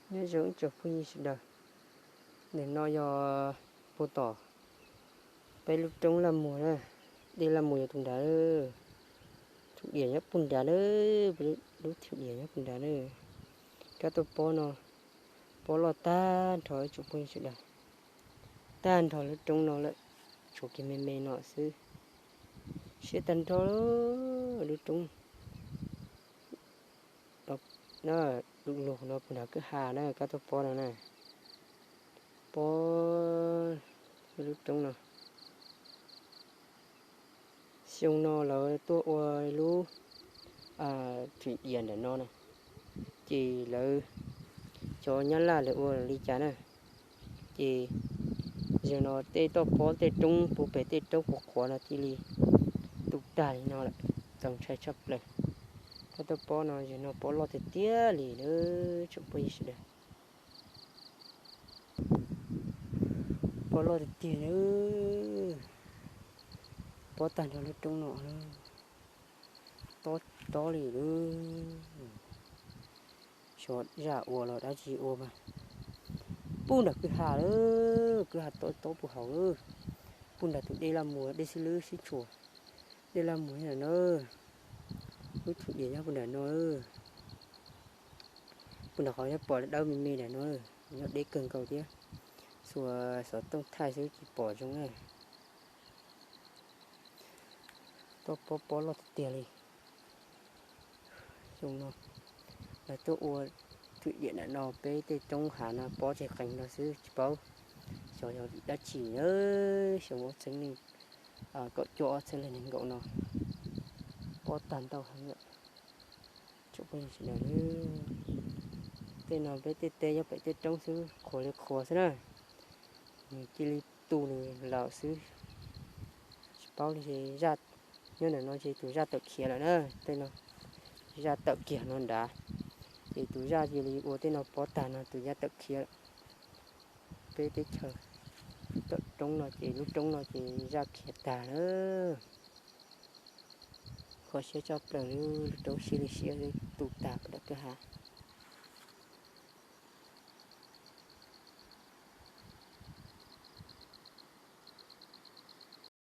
Nyob zoo ib tsoom phooj ywg sawv daws, ntawm no yog puag tom peb lub roob Laj Muag na, dej Laj Muag yog tus nrad, thwm diam nyob puag nrad na, lub thwm diam nyob puag nrad na. Kab tuaj pob no, pob loj tag nrho ib tsoom phooj ywg sawv daws, tag nrho lub roob no lawm, tshuav kiag me me no xwb. Siab tag nrho lub roob. Lub lug no puag nrad kwj ha na, kab tuaj pob no na, pob lub roob no. Xyoo no lawv tuaj ua lub thwm diam ntawm no na, ces lawv cov Nyab Laj lawv ua li cas na, ces zaum no tej toj pob tej roob puag pem tej roob qhuav qhuav no cia li tu tag li no lawm, txaus ntshai tshaj plaws. Kab tuaj pob no zaum no pob loj tiag tiag li na, tsoom phooj ywg sawv daws. Pob loj tiag tiag na, pob tag nrho lub roob no, tob tob li lawm. Xyov zaj ua los dab tsi ua mas, puag nram kwj ha lawm, kwj ha tob tob puag hauv lawm. Puag nram tus dej Laj Muag, dej Xib Lwb Xib Tshuas, dej Laj Muag nyob nram no, lub thwm diam nyob puag nram no. Puag nram qhov nyob pom dawb me me nram no, nyob deb kawg nkaus thiab, xuas xov tooj thaij xwb tsis pom zoo na. Toj pob pob loj tiag tiag li. Xyoo no lawv tuaj ua thwm diam nram no, peb tej roob hav no pob tseg qees no xwb tsis paub xyov yog vim dab tsi na. Xyoo ob txhiab kaum cuaj ob txhiab nees nkaum no pob tag ntau heev lawm. Tsoom phooj ywg sawv daws, tej no peb tej teb nyob pem tej roob xwb, qhuav li qhuav xwb na, nws cia li tu nws lawm xwb. Tsis paub li, zaj nyob ntawm no ces tus zaj tawm khiav lawm na, tej no zaj tawm kiag no nrad, ces tus zaj cia li ua tej no pob tag no tus zaj tawm khiav lawm. Peb teb chaws tom roob no ces lub roob no ces zaj khiav tag na. Kho siab tshaj plaws, lub roob siab li siab tu tag puag nram kwj ha.